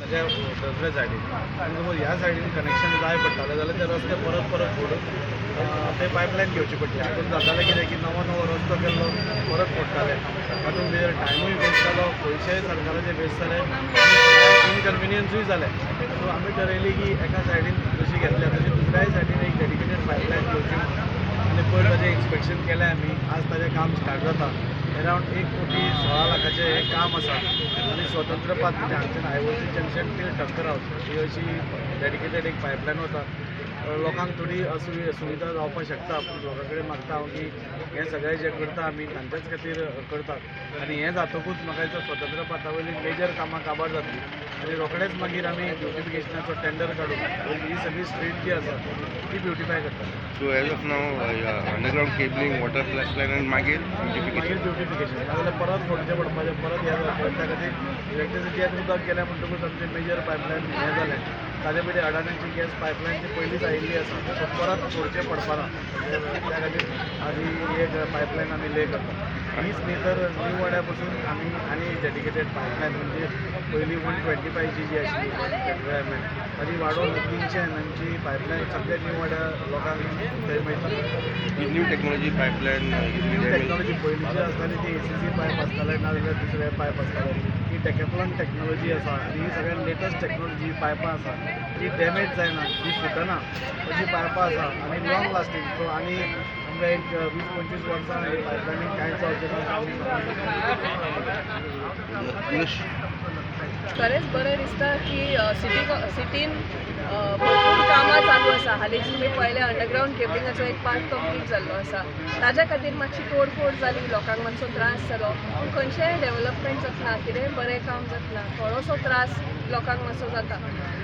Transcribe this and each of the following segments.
ताच्या दुसऱ्या सायडीन. आनी समज ह्या सायडीन कनेक्शन जाय पडटालें जाल्यार ते रस्ते परत परत फोडून ते पायपलायन घेवची पडली. हातून जातालें कितें की नवो नवो रस्तो केल्लो, परत फोडटाले. तातूंत भितर टायमूय वेस्ट जालो, पयशेय सरकाराचे वेस्ट जाले आनी इनकन्विनियन्सूय जालें. सो आमी ठरयली की एका सायडीन जशी घेतल्या तशी दुसऱ्याय सायडीन एक डेडिकेटेड पायपलायन घेवची म्हणून. आनी पयर ताजें इन्स्पेक्शन केलें आमी. आज ताजें काम स्टार्ट जाता. अरावंड 1 कोटी 16 लाखाचें हें काम आसा आनी स्वतंत्र पाथ, म्हणजे हांगच्यान आयओसी जंक्शन टील ठक्कर हावस, ही अशी डेडिकेटेड एक पायपलायन वता. लोकांक थोडी सुविधा जावपाक शकता, पूण लोकां कडेन मागता हांव की हें सगळें जें करता आमी, तांच्याच खातीर करतात. आनी हें जातकूच म्हाका दिसता स्वतंत्र पाथा वयली मेजर कामां काबार जातली आनी रोखडेच मागीर आमी ब्युटिफिकेशनाचो टेंडर काडून ही सगळी स्ट्रीट जी आसा ती ब्युटिफाय करतले. So as of now, underground cabling, water pipeline आनी मागीर मागीर ब्युटिफिकेशन. ब्युटिफिकेशन. नाजाल्यार परत फोडचें पडपाचें, परत हें जावपाचें. त्या खातीर इलेक्ट्रिसिटी आनी उदक गेलें म्हणटकूच आमचें मेजर पायपलायन हें जालें. ताजे पयलीं अडाण्याची गॅस पायपलायन ती पयलींच आयिल्ली आसा, सो परत फोडचें पडपाना. त्या खातीर आज ही एक पायपलायन आमी ले करता. हीच न्ही तर न्यू वाड्या पसून आमी आनी डेडिकेटेड पायपलायन, म्हणजे पयलीं 125ची जी आशिल्ली, 125 mm, ताजी वाडोवन 300 एमएमची पायपलायन सगळ्या न्यू वाड्या लोकांक थंय मेळटली. New technology pipeline. New technology. पयलींची आसताली ती एसीसी पायप आसताले, नाजाल्यार दुसरे पायप आसताले. ही डेकॅथलॉन टेक्नॉलॉजी आसा आनी ही सगळ्यात लेटस्ट टेक्नॉलॉजी पायपां आसा. जी डॅमेज जायना, जी फुटना अशी पायपां आसा आनी लॉंग लास्टींग. सो आनी आमकां एक 20-25 वर्सां ही पायपलायनीक कांयच जावचें ना. खरेंच बरें दिसता की सिटीन भरपूर कामां चालू आसा. हालींच तुमी पळयलें, अंडरग्रावंड केबलिंगाचो एक पार्ट कंप्लीट जाल्लो आसा. ताज्या खातीर मातशी तोडफोड जाली, लोकांक मातसो त्रास जालो. पूण खंयचेंय डेवलपमेंट जातना, कितेंय बरें काम जातना थोडोसो त्रास लोकांक मातसो जाता.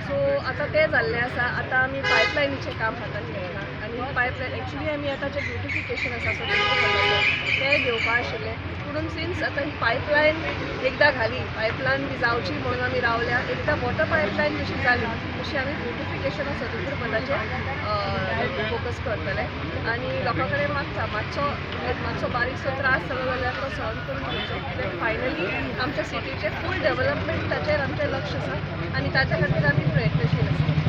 सो आतां तें जाल्लें आसा. आतां आमी पायपलायनीचें काम हातांत घेतलां आनी पायपलायन एक्चुली आमी आतां जें ब्युटिफिकेशन आसा स्वतंत्र तें घेवपा आशिल्लें. पुणून सिन्स आतां ही पायपलायन एकदां घाली, पायपलायन बी जावची म्हणून आमी रावल्या. एकदां वॉटर पायपलायन जशी जाली तशी आमी ब्युटिफिकेशन ऑफ स्वतंत्र पथाचेर फोकस करतले. आनी लोकां कडेन मागता, मातसो मातसो बारीकसो त्रास जालो जाल्यार तो सहन करून घेवचो, कित्याक फायनली आमच्या सिटीचें फूल डेवलपमेंट ताचेर आमचें लक्ष आसा आनी ताच्या खातीर आमी प्रयत्नशील आसा.